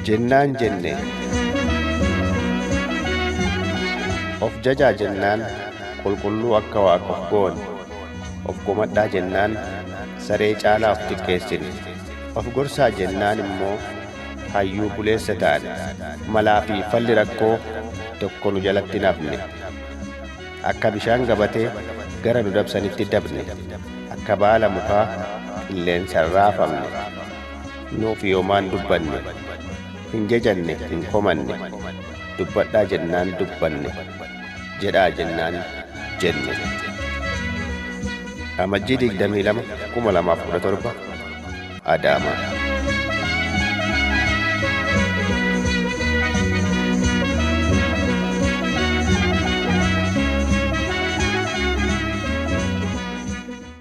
Jennaan jenne. Of jajaa jennaan qulqulluu akka Waaqa of goone. Of komadhaa jennaan saree caalaa of xiqqeessine. Of gorsaa jennaan immoo hayyuu buleessa taane. Malaa fi falli rakkoo tokko nu jalatti hin hafne. Akka bishaan gabatee gara nu dabsanitti dabne. Akka baala mukaa qilleensaan raafamne. Nuuf yoomaan dubbanne. Hin jajanne, hin komanne. Dubbadhaa jennaan dubbanne. Jedhaa jennaan jenne. Amajjii 22, 2017, Adaamaa.